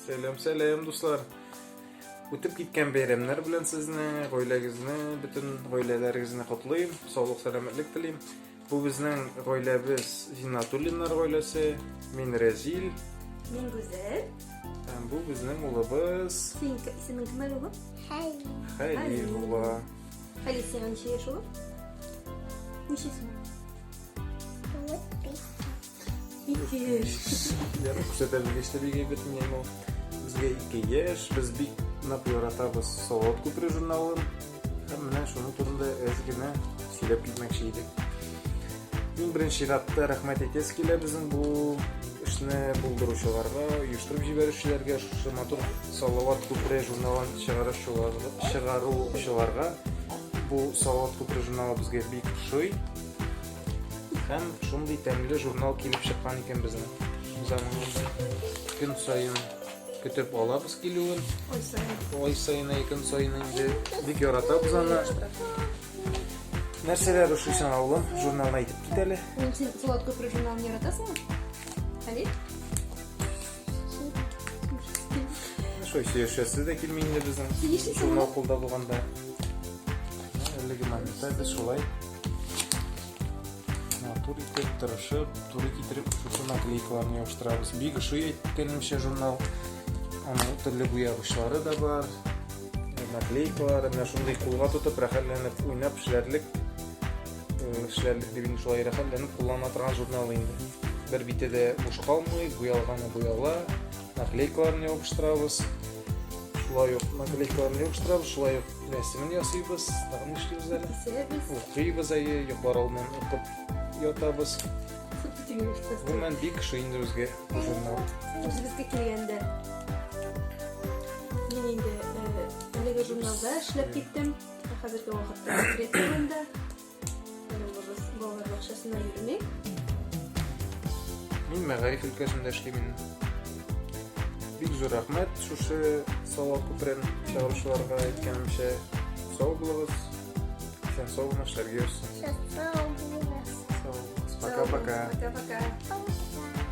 Сәлам, сәлам, дуслар. Үтеп киткән бәйрәмнәр белән сезне, гаиләгезне, бөтен гаиләләрегезне котлыйм. Саулык, сәламәтлек телим. Бу безнең гаиләбез Зиннатуллиннар гаиләсе. Мин Рәзил. Мин Гүзәл. Һәм бу безнең улыбыз. Син исемең кем әле, улым? Хәлил. Хәлил була. Хәлил, сиңа ничә яшь, улым? Ничә сиңа? 5. 2 яшь. Я күрсәтә белгәч тә бик әйбәт инде ул. Безгә 2 яшь, без бик нык яратабыз Салават күпере журналын. Һәм менә шуның турында әз генә сөйләп китмәкче идек. Иң беренче чиратта рәхмәт әйтәсе килә безнең бу эшне булдыручыларга, оештырып җибәрүчеләргә, шушы матур Салават күпере журналын чыгаручыларга. Бу Салават күпере журналы безгә бик ошый. Һәм шундый тәмле журнал килеп чыккан икән безнең. Без аны көн саен көтеп алабыз килүен. Ай саен. Ай саен, ай көн саен инде бик яратабыз аны. Нәрсәләр ошый сиңа, улым? Журналны әйтеп кит әле. Улым, син Салават күпере журналын яратасыңмы? Хәлил? Шулай сөйләшәсе дә килми инде безнең. Син нишлисең, Журнал улым? кулда булганда. Әлеге моментта без шулай матур итеп, тырышып, туры китереп шушы наклейкаларны ябыштырабыз. Бик ошый әйткәнемчә журнал. Аның төрле буягычлары да бар. Наклейкалары менә шундый кулга тотып рәхәтләнеп уйнап эшләрлек, эшләрлек дип инде шулай рәхәтләнеп куллана торган журнал инде. Бер бите дә буш калмый, буялганы буяла, наклейкаларны ябыштырабыз. Шулай ук наклейкаларны ябыштырабыз, шулай ук рәсемен ясыйбыз. Тагын нишлибез әле? Кисәбез. Укыйбыз әйе, йоклар алдыннан укып ятабыз. Гомумән бик ошый инде безгә бу журнал. Үзебезгә килгәндә мин инде әлеге журналда эшләп киттем. Хәзерге вакытта декрет ялында. Әле улыбыз балалар бакчасына йөрми. Мин мәгариф өлкәсендә эшлим инде. Бик зур рәхмәт шушы Салават күперен чыгаручыларга әйткәнемчә. Сау булыгыз. Исән сау гына эшләргә язсын. Сау булыгыз. Сау булыгыз. Пока-пока. Пока-пока. Пока.